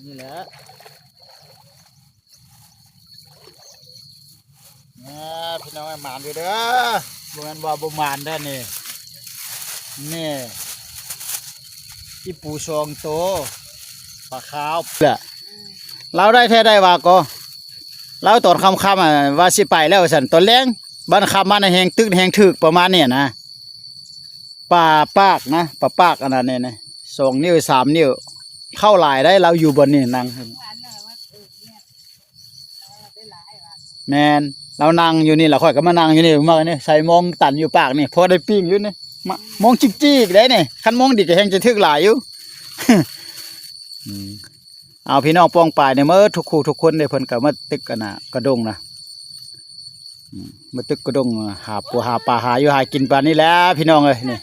ນີ້ແຫຼະ ແນ່ ພີ່ນ້ອງເອີຍ ໝານຢູ່ເດີ ບໍ່ແມ່ນວ່າບໍ່ໝານເດີນີ້ ນີ້ ອີ່ປູສອງໂຕ ປາຂາວ ລາວໄດ້ແທ້ໄດ້ວ່າກໍ ລາວຕອນຄ່ຳໆ ອະ ວ່າຊິໄປແລ້ວວ່າຊັ້ນ ຕອນແລງ ບັດຄ່ຳມານະແຮງຕຶກແຮງຖືກ ປະມານນີ້ນະ ປາປາກນະ ປາປາກອັນນັ້ນນີ້ ສອງນິ້ວ ສາມນິ້ວ ເຂົ້າຫຼາຍໄດ໋ ລາວຢູ່ບ່ອນນີ້ນັ່ງ ແມ່ນ ລາວນັ່ງຢູ່ນີ້ລະ ຂ້ອຍກໍມານັ່ງຢູ່ນີ້ ມານີ້ ໃສ່ມອງຕັນຢູ່ປາກນີ້ ພໍໄດ້ປີ້ງຢູ່ນີ້ ມາ ມອງຈິກໆ ໄດ໋ນີ້ ຄັນມອງດີກໍແຮງຈະຖືກຫຼາຍຢູ່ ອືມ ເອົາ ພີ່ນ້ອງປ້ອງປາຍນີ້ໝົດທຸກຄູ່ທຸກຄົນເດ້ ເພິ່ນກໍມາຕຶກອັນນ່າກະດົງນະ ອືມ ມາຕຶກກະດົງ ຫາປູຫາປາ ຫາຢູ່ຫາກິນປານນີ້ແຫຼະ ພີ່ນ້ອງເອີຍ ນີ້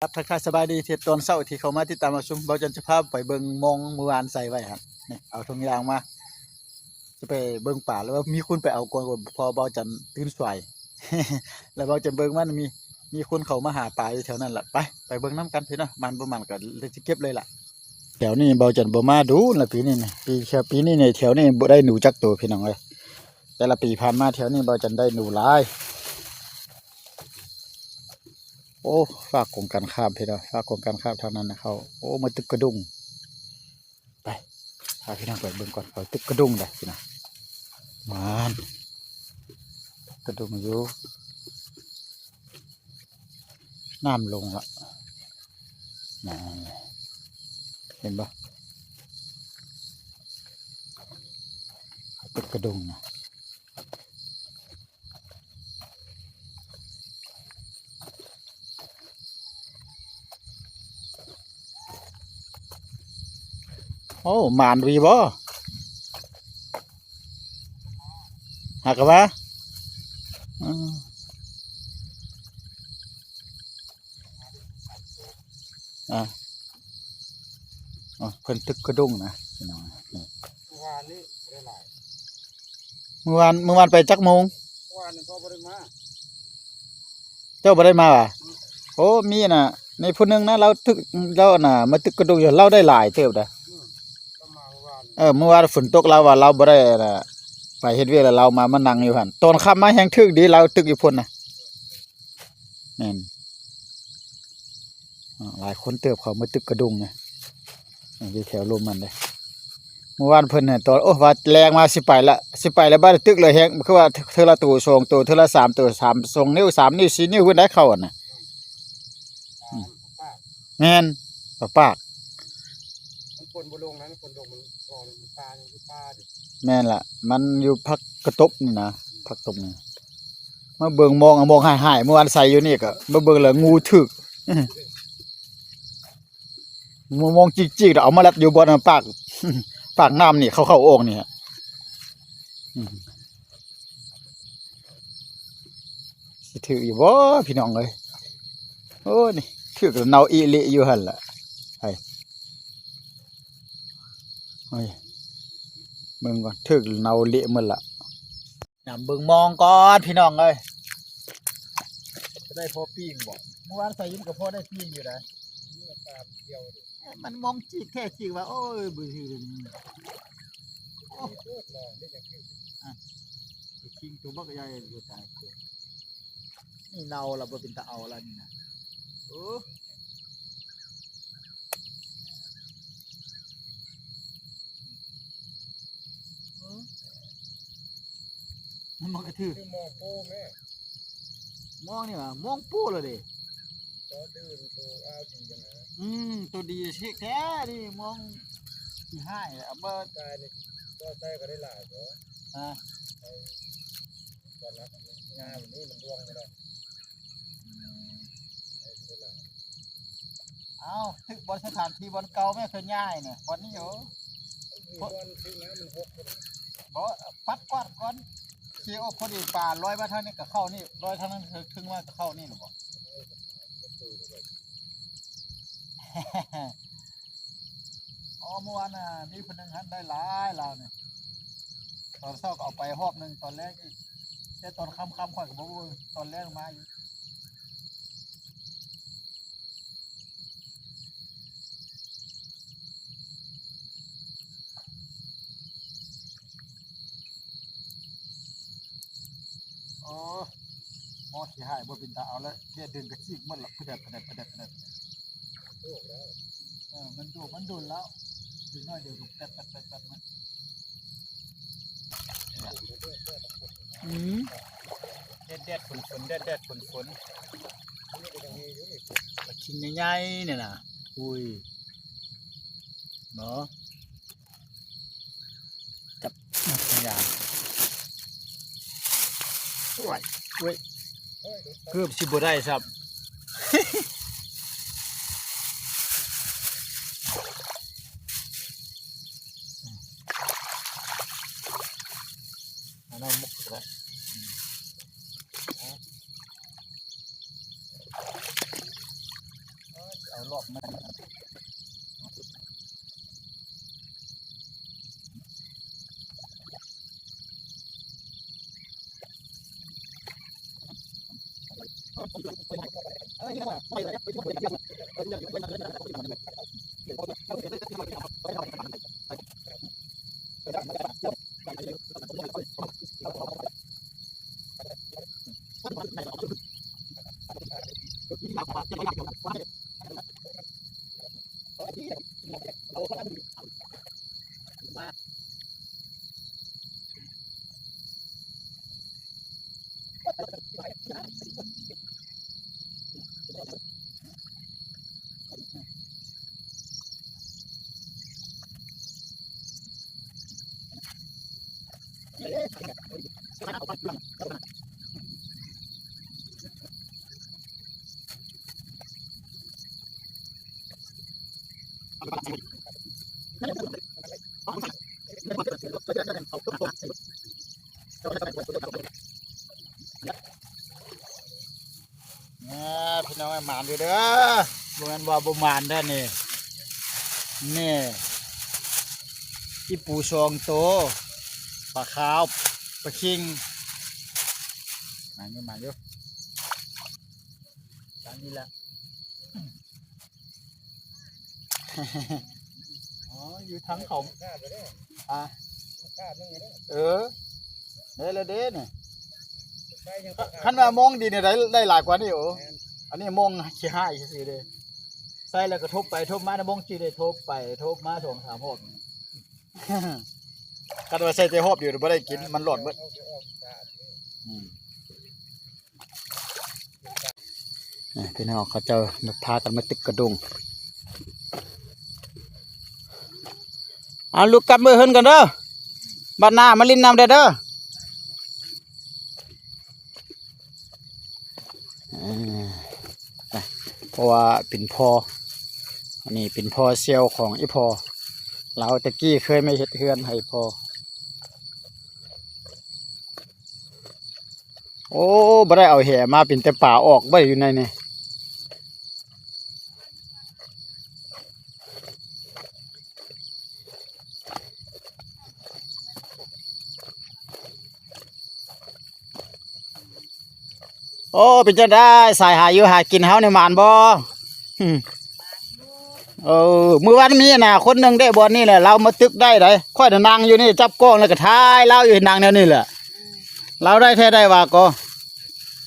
ຄັບ ທັກທາຍສະບາຍດີ ທີ່ຕອນເຊົ້າທີ່ເຂົ້າມາຕິດຕາມຮັບຊົມ ເບົາຈັນຈະພາໄປເບິ່ງມອງມື້ວານໃສ່ໄວ້ຫັ້ນ ນີ້ ເອົາຖົງຢາງມາ ຈະໄປເບິ່ງປາ ແລ້ວວ່າມີຄົນໄປເອົາກ່ອນ ເພາະເບົາຈັນຕື່ນສວາຍ ແລ້ວເບົາຈັນເບິ່ງມັນມີ ມີຄົນເຂົ້າມາຫາປາຢູ່ແຖວນັ້ນລະ ໄປ ໄປເບິ່ງນຳກັນພີ່ນ້ອງ ມັນບໍ່ມັນກໍເລີຍຊິເກັບເລີຍລະ ແຖວນີ້ເບົາຈັນບໍ່ມາດົນລະ ປີນີ້ນະ ປີ ແຖວ ປີນີ້ນີ້ ແຖວນີ້ບໍ່ໄດ້ໜູຈັກໂຕ ພີ່ນ້ອງເອີຍ ແຕ່ລະປີຜ່ານມາແຖວນີ້ເບົາຈັນໄດ້ໜູຫຼາຍ ໂອ້ ຟາກກົງກັນຂ້າມ ພີ່ນ້ອງ ຟາກກົງກັນຂ້າມທາງນັ້ນນະ ເຂົາ ໂອ້ ມາຕຶກກະດົງ ໄປ ພາພີ່ນ້ອງໄປເບິ່ງກ່ອນ ເຂົາຕຶກກະດົງໄດ໋ ພີ່ນ້ອງ ມານ ກະດົງຢູ່ ນ້ຳລົງລະ ນັ້ນ ເຫັນບໍ່ ເຂົາຕຶກກະດົງນະ. ໂອ້ ໝານດີບໍ່ ຫາກະວ່າ ອືມ ອ່າ ເພິ່ນຕຶກກະດົງນະ ພີ່ນ້ອງ ນີ້ ມື້ວານນີ້ບໍ່ໄດ້ຫຼາຍ ມື້ວານ ມື້ວານໄປຈັກໂມງ? ມື້ວານນີ້ກໍບໍ່ໄດ້ມາ ເຈົ້າບໍ່ໄດ້ມາຫວາ? ອືມ ໂອ້ ມີອັນນ່າ ມີຜູ້ໜຶ່ງນະ ລາວຕຶກ ລາວອັນນ່າ ມາຕຶກກະດົງຢູ່ ລາວໄດ້ຫຼາຍເຕີບໃດ໋ ອືມ ລາວມາມື້ວານ ເອີ ມື້ວານຝົນຕົກ ລາວວ່າລາວບໍ່ໄດ້ອັນນ່າ ໄປເຮັດວຽກ ແລ້ວລາວມາ ມານັ່ງຢູ່ຫັ້ນ ຕອນຄ່ຳມາແຮງຖືກດີ ລາວຕຶກຢູ່ພຸ້ນນະ ແມ່ນ ອາ ຫຼາຍຄົນເຕີບເຂົາມາຕຶກກະດົງນະ ຢູ່ແຖວລົມຫັ້ນເດ້ ມື້ວານເພິ່ນຫັ້ນຕອນ ໂອ້ ວ່າແລງມາຊິໄປລະ ຊິໄປລະ ບໍ່ໄດ້ຕຶກເລີຍ ແຮງ ຄືວ່າເທື່ອລະໂຕສອງໂຕ ເທື່ອລະສາມໂຕ ສາມ ສອງນິ້ວ ສາມນິ້ວ ສີ່ນິ້ວ ເພິ່ນໄດ້ເຂົ້າຫັ້ນນະ ອືມ ປາກ ແມ່ນ ປາປາກ ມັນຝົນບໍ່ລົງນະ ມັນຝົນລົງມັນພໍມັນປາຢູ່ ຢູ່ປ່າເດ້ ແມ່ນລະ ມັນຢູ່ຜັກກະຕົບນີ້ນະ ຜັກຕົບນີ້ ມາເບິ່ງມອງ ມອງຫາຍໆ ເມື່ອວານໃສ່ຢູ່ນີ້ກໍມາເບິ່ງແລ້ວ ງູຖືກ ມອງຈິກໆ ເອົາມາລັດຢູ່ບ່ອນປາກ ປາກນ້ຳນີ້ ເຂົາເຂົ້າອອກນີ້ ອືມ ຊິຖືກຢູ່ບໍ່ ພີ່ນ້ອງເອີຍ ໂອ້ ນີ້ຖືກແລ້ວເນົ່າອີ່ຫຼີຢູ່ຫັ້ນລະ ໄປ ໂອ້ຍ ເບິ່ງກ່ອນ ຖືກແລ້ວເນົ່າເລະໝົດລະ ຍາມເບິ່ງມອງກ່ອນພີ່ນ້ອງເອີຍ ຈະໄດ້ພໍປີ້ງບໍ່ ເມື່ອວານໃສ່ຍິນກໍພໍໄດ້ປີ້ງຢູ່ໃດ໋ ມັນມອງຈິກແທ້ຈິກວ່າ ໂອ້ຍ ບໍ່ຖືກ ໂອ້ຍ ໂຄດຫຼໍ່ເດ້ ຢາກຖືກ ອ່ະ ໄປຄິງໂຕບັກໃຫຍ່ຢູ່ຕາຍ ນີ້ເນົ່າລະ ບໍ່ເປັນຕາເອົາລະນີ້ນະ ໂອ້ ມັນບໍ່ກະຖືກ ຄືມອງໂປ້ແມ່ ມອງນີ້ຫວາ ມອງໂປ້ລະເດ ໂຕດື່ມໂຕອາວດີຫັ້ນນະ ອືມ ໂຕດີຊິແທ້ນີ້ ມອງຊິຮ້າຍ ເອົາມາ ກາຍນີ້ບໍ່ໃສ່ກໍໄດ້ຫຼາຍບໍ່ ຮະ ໄປຕອນນັ້ນງາມນີ້ມັນດວງໄປແລ້ວ ອືມ ໄປບໍ່ໄດ້ຫຼາຍ ເອົາ ຖືກບ່ອນສະຖານທີ່ບ່ອນເກົ່າແມ່ເພິ່ນຍ້າຍນະ ບ່ອນນີ້ໂອ ມັນຢູ່ບ່ອນທີ່ນ້ຳມັນຫົກພຸ້ນ ບໍ່ ປັດກວາດກ່ອນ ຊິໂອ ພໍດີປາລອຍມາທາງນີ້ກໍເຂົ້ານີ້ ລອຍທາງນັ້ນ ເທິງມາກໍເຂົ້ານີ້ລະບໍ່ ເອີ ກໍຫາທີ່ປະຕູນີ້ແຫຼະ ອໍ ເມື່ອວານນະ ມີຜູ້ໜຶ່ງຫັ້ນໄດ້ຫຼາຍລາວນີ້ ຕອນເຊົ້າກໍເອົາໄປຮອບໜຶ່ງ ຕອນແລງອີກ ແຕ່ຕອນຄ່ຳໆ ຂ້ອຍກໍບໍ່ເບິ່ງ ຕອນແລງມາຢູ່ ໂອ້ ໝໍຂີ້ຮ້າຍບໍ່ເປັນຕາເອົາແລ້ວ ແກດຶງກະຈີກໝົດລະ ປະແດດ ປະແດດ ປະແດດ ປະແດດ. ເອີ ມັນໂດນ ມັນໂດນແລ້ວ ອີກໜ້ອຍດຽວກໍແປັດ ແປັດ ແປັດ ແປັດ ໝົດ. ອືມ ແດດໆ ຝົນໆ ແດດໆ ຝົນໆ ປາຄິງໃຫຍ່ໆ ນີ້ນະ. ອຸ້ຍ ເນາະ ຈັບ ໂອ້ຍ ເກືອບຊິບໍ່ໄດ້ຊ້ຳ. ອັນນັ້ນໝົດແລ້ວ ເອົາລອກມາ. ອ່າ ພີ່ນ້ອງເອີຍ ໝານຢູ່ເດີ ບໍ່ແມ່ນວ່າບໍ່ໝານເດີນີ້. ນີ້ ອີ່ປູສອງໂຕ ປາຂາວ ປາຄິງ ໝານຢູ່ ໝານຢູ່ ຕາມນີ້ແຫຼະ. ອໍ ຢູ່ທາງເຂົາ ອ່າ ເອີ ໄດ້ແລ້ວເດ້ນີ້ ຄັນວ່າມອງດີນີ້ໄດ້ ໄດ້ຫຼາຍກວ່ານີ້. ໂອ້ ອັນນີ້ມອງຂີ້ຮ້າຍຊື່ໆເດ້ ໃສ່ແລ້ວກະທົບໄປທົບມານະ ມອງຈີໄດ້ທົບໄປທົບມາສອງສາມຮອບ. ຄັນວ່າໃສ່ແຕ່ຮອບດຽວບໍ່ໄດ້ກິນ ມັນຫຼອດເບິດ. ອືມ ນີ້ພີ່ນ້ອງເຂົາເຈົ້າພາກັນມາຕຶກກະດົງ. ເອົາ ລູກກັບເມືອເຮືອນກ່ອນເດີ ບາດໜ້າມາຫຼິ້ນນຳແດ່ເດີ. ເອີ ເພາະວ່າເປັນພໍ່ ອັນນີ້ເປັນພໍ່ຊ່ຽວຂອງອີ່ພໍ່ລາວ ແຕ່ກີ້ເຄີຍມາເຮັດເຮືອນໃຫ້ພໍ່. ໂອ້ ບໍ່ໄດ້ເອົາແຫມາ ເປັນແຕ່ປາອອກໄວ້ຢູ່ໃນນີ້. ໂອ້ ເປັນຈັ່ງໃດ ສາຍຫາຢູ່ຫາກິນເຮົານີ້ໝານບໍ່? ເອີ ມື້ວານມີນະ ຄົນໜຶ່ງເດ້ ບ່ອນນີ້ແຫຼະ ລາວມາຕຶກໄດ້ໃດ໋. ຂ້ອຍນະນັ່ງຢູ່ນີ້ ຈັບກ້ອງແລ້ວກະຖ່າຍລາວຢູ່ ນັ່ງແນວນີ້ແຫຼະ. ລາວໄດ້ແທ້ໄດ້ວ່າກໍ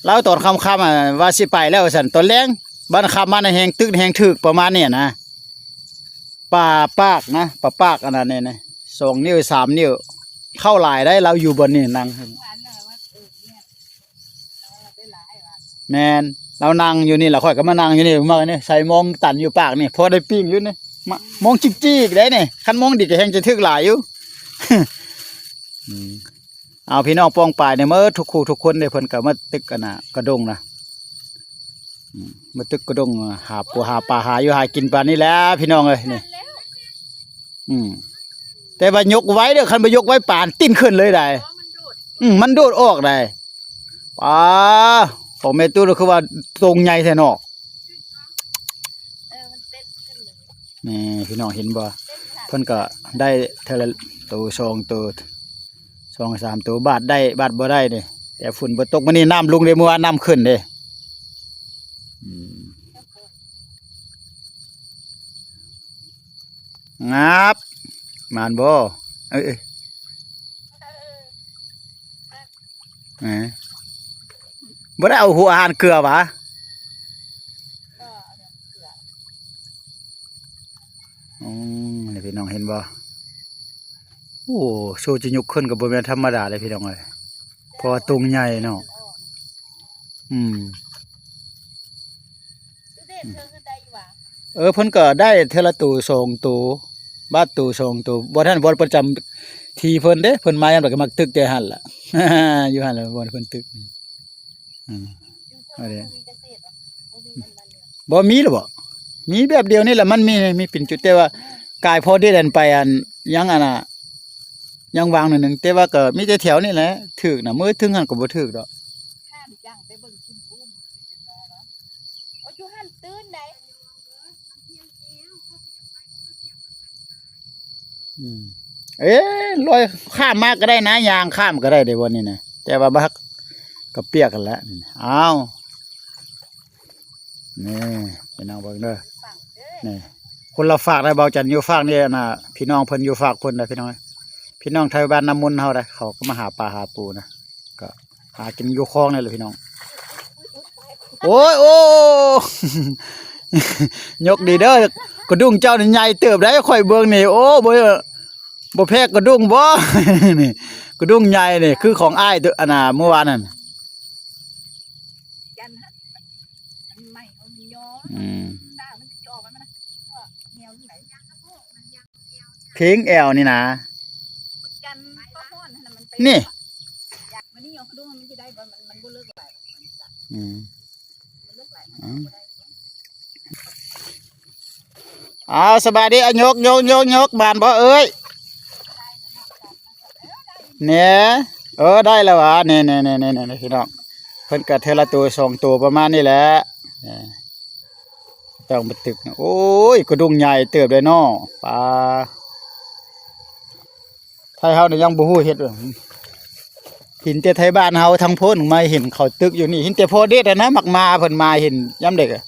ລາວຕອນຄ່ຳໆ ອະ ວ່າຊິໄປແລ້ວວ່າຊັ້ນ ຕອນແລງ ບາດຄ່ຳມານະແຮງຕຶກແຮງຖືກ ປະມານນີ້ນະ. ປາປາກນະ ປາປາກອັນນັ້ນນີ້ນະ ສອງນິ້ວສາມນິ້ວ ເຂົ້າຫຼາຍໄດ໋. ລາວຢູ່ບ່ອນນີ້ນັ່ງ ແມ່ນ ລາວນັ່ງຢູ່ນີ້ລະ ຂ້ອຍກະມານັ່ງຢູ່ນີ້ ມານີ້ ໃສ່ມອງຕັນຢູ່ປາກນີ້ ພໍໄດ້ປີ້ງຢູ່ນີ້ ມາ ມອງຈິກໆໄດ໋ນີ້. ຄັນມອງດີກະແຮງຈະຖືກຫຼາຍຢູ່. ອືມ ເອົາ ພີ່ນ້ອງປ້ອງປາຍນີ້ໝົດທຸກຄູ່ທຸກຄົນເດ້ ເພິ່ນກະມາຕຶກອັນນະ ກະດົງນະ ອືມ ມາຕຶກກະດົງ ຫາປູຫາປາ ຫາຢູ່ຫາກິນປານນີ້ແຫຼະ ພີ່ນ້ອງເອີຍ ນີ້. ອືມ ແຕ່ວ່າຍົກໄວເດີ ຄັນບໍ່ຍົກໄວປານຕິ້ນຂຶ້ນເລີຍໄດ໋. ອືມ ມັນໂດດອອກໄດ໋. ປາ ຂອງແມ່ຕູ້ນີ້ຄືວ່າໂຕໃຫຍ່ແທ້ເນາະ. ເອີ ມັນເຕັ້ນຂຶ້ນເລີຍ ນີ້ພີ່ນ້ອງເຫັນບໍ່? ເພິ່ນກະໄດ້ເທື່ອລະໂຕສອງໂຕ ສອງສາມໂຕ ບາດໄດ້ບາດບໍ່ໄດ້ເດ້. ແຕ່ຝົນບໍ່ຕົກມື້ນີ້ ນ້ຳລົງເດ້ ມື້ວານນ້ຳຂຶ້ນເດ້. ອືມ ງາບ ໝານບໍ່? ເອີ ເອີ ເອີ. ບໍ່ໄດ້ເອົາຫົວອາຫານເກືອຫວາ? ອືມ ນີ້ພີ່ນ້ອງເຫັນບໍ່? ໂອ້ ໂຊຈະຍົກຂຶ້ນກໍບໍ່ແມ່ນທຳມະດາເດ້ພີ່ນ້ອງເອີຍ ເພາະວ່າຕົງໃຫຍ່ເນາະ. ອືມ ເອີ ເພິ່ນກໍໄດ້ເທື່ອລະໂຕສອງໂຕ ບາດໂຕສອງໂຕ ບ່ອນຫັ້ນບ່ອນປະຈຳທີ່ເພິ່ນເດ້ ເພິ່ນມາຍາມໃດກໍມັກຕຶກແຕ່ຫັ້ນລະ ຢູ່ຫັ້ນລະບ່ອນເພິ່ນຕຶກ. ອືມ ບໍ່ມີແລ້ວບໍ? ມີແບບດຽວນີ້ແຫຼະ ມັນມີ ມີເປັນຈຸດ ແຕ່ວ່າກາຍພໍເດັດອັນໄປອັນ ຍັງອັນນ່າ ຍັງວາງໜ້ອຍໜຶ່ງ ແຕ່ວ່າກໍມີແຕ່ແຖວນີ້ແຫຼະຖືກນະ ມື້ເຖິງຫັ້ນກໍບໍ່ຖືກດອກ. ຂ້າມຈັ່ງໄປເບິ່ງພຸ້ນ ໂອ້ ຢູ່ຫັ້ນຕື່ນໃດ. ອືມ ເອີ ລອຍຂ້າມມາກໍໄດ້ນະ ຍ່າງຂ້າມກໍໄດ້ເດ້ບ່ອນນີ້ນະ ແຕ່ວ່າບັກກໍປຽກຫັ້ນແຫຼະ. ອ້າວ ນີ້ພີ່ນ້ອງເບິ່ງເດີ ນີ້ຄົນລະຟາກໄດ໋ ເບົາຈັນຢູ່ຟາກນີ້ນະ ພີ່ນ້ອງເພິ່ນຢູ່ຟາກເພິ່ນນະ ພີ່ນ້ອງ ພີ່ນ້ອງໄທບ້ານນ້ຳມົນເຮົາໄດ໋ ເຂົາກໍມາຫາປາຫາປູນະ ກໍຫາກິນຢູ່ຄອງນີ້ແຫຼະພີ່ນ້ອງ. ໂອ້ຍ ໂອ້ ຍົກດີເດີ ກະດຸ້ງເຈົ້ານີ້ໃຫຍ່ເຕີບໄດ໋ ຂ້ອຍເບິ່ງນີ້ ໂອ້ ບໍ່ ບໍ່ແພ້ກະດຸ້ງບໍ? ນີ້ກະດຸ້ງໃຫຍ່ນີ້ ຄືຂອງອ້າຍໂຕ ອັນນ່າ ມື້ວານນັ້ນ ອັນໃໝ່ເອົາມັນຍໍ ອືມ ດາມັນຈະອອກມານະ ແນວນີ້ ເພງແອວນີ້ນະ ກັນກໍຮ້ອນຫັ້ນນະ ມັນໄປ ນີ້ ມັນນີ້ຍອກກະດຸ້ງ ມັນຊິໄດ້ບໍ່? ມັນ ມັນບໍ່ເລິກຫຼາຍ ອືມ ມັນເລິກຫຼາຍ ມັນບໍ່ໄດ້. ອ້າວ ສະບາຍດີ ອາ ຍົກ ຍົກ ຍົກ ຍົກ ໝານບໍ່ເອີຍ? ແນ່ ເອີ ໄດ້ແລ້ວຫວາ ແນ່ໆໆໆ ພີ່ນ້ອງ ເພິ່ນກໍເທື່ອລະໂຕສອງໂຕປະມານນີ້ແຫຼະ ຕ້ອງໄປຕຶກນະ. ໂອ້ຍ ກະດຸ້ງໃຫຍ່ເຕີບເດ້ເນາະ ປາ ໄທເຮົານີ້ຍັງບໍ່ຮູ້ເຮັດ ເຫັນແຕ່ໄທບ້ານເຮົາທາງໂພນມາເຫັນເຂົາຕຶກຢູ່ນີ້ ເຫັນແຕ່ພໍ່ເດັດຫັ້ນນະ ມັກມາ ເພິ່ນມາເຫັນຍາມໃດກໍ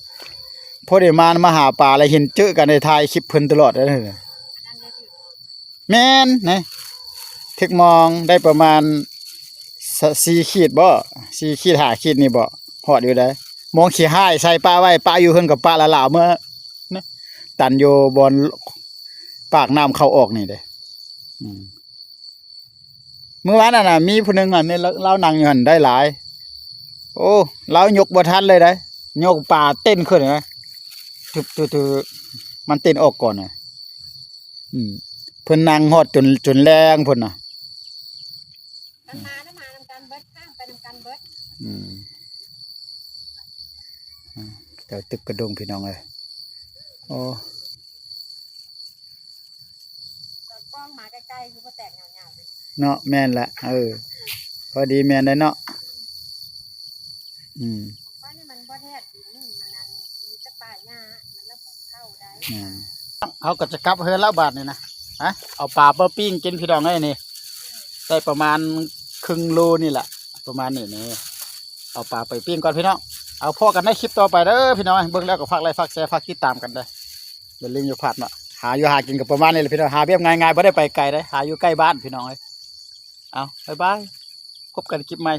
ພໍໄດ້ມາ ມາຫາປາແລ້ວເຫັນເຈີກັນ ໄດ້ຖ່າຍຄລິບເພິ່ນຕະຫຼອດເດ້. ແມ່ນນະ ຖືກມອງໄດ້ປະມານ ສ- ສີ່ຂີດບໍ ສີ່ຂີດ ຫ້າຂີດນີ້ບໍ ຮອດຢູ່ໃດ໋ ມອງຂີ້ຮ້າຍໃສ່ປະໄວ້ ປະຢູ່ເຮືອນກໍປະລະລາວເມືອນະ ຕັນຢູ່ບ່ອນປາກນ້ຳເຂົ້າອອກນີ້ເດ້. ອືມ ມື້ວານນັ້ນນະ ມີຜູ້ໜຶ່ງອັນນີ້ ລາວ ລາວນັ່ງຢູ່ຫັ້ນໄດ້ຫຼາຍ ໂອ້ ລາວຍົກບໍ່ທັນເລີຍໃດ໋ ຍົກປາເຕັ້ນຂຶ້ນນະ ຕຶບໆໆ ມັນເຕັ້ນອອກກ່ອນນະ. ອືມ ເພິ່ນນັ່ງຮອດຈົນ ຈົນແລງພຸ້ນນະ ມັນມານຳ ມານຳກັນເບິດ ຂ້າມໄປນຳກັນເບິດ. ອືມ ອືມ ເຈົ້າຕຶກກະດົງພີ່ນ້ອງເອີຍ ໂອ້ ຕອນກ້ອງມາໃກ້ໆ ຄືບໍ່ແຕກຍາວໆເດ້ເນາະ. ແມ່ນລະ ເອີ ພໍດີແມ່ນໄດ໋ເນາະ. ອືມ ຂ້ອຍນີ້ມັນບໍ່ແທກດິນ ມັນອັນມີແຕ່ປ່າຫຍ້າ ມັນລະບໍ່ເຂົ້າໄດ້. ແມ່ນ ເຮົາກໍຈະກັບເຮືອນແລ້ວບາດນີ້ນະ ຮະ ເອົາປາໄປປີ້ງກິນພີ່ນ້ອງເອີຍ ນີ້ໄດ້ປະມານເຄິ່ງໂລນີ້ລະ ປະມານນີ້ນີ້ ເອົາປາໄປປີ້ງກ່ອນພີ່ນ້ອງ. ເອົາ ພໍ້ກັນໃນຄລິບຕໍ່ໄປເດີພີ່ນ້ອງ ເບິ່ງແລ້ວກໍຝາກໄລ ຝາກແຊ ຝາກຕິດຕາມກັນເດີ ຢ່າລືມຢ່າພາດເນາະ. ຫາຢູ່ຫາກິນກໍປະມານນີ້ແຫຼະພີ່ນ້ອງ ຫາແບບງ່າຍໆ ບໍ່ໄດ້ໄປໄກເດ້ ຫາຢູ່ໃກ້ບ້ານພີ່ນ້ອງເອີຍ. ເອົາ ບາຍບາຍ ພົບກັນຄລິບໃໝ່.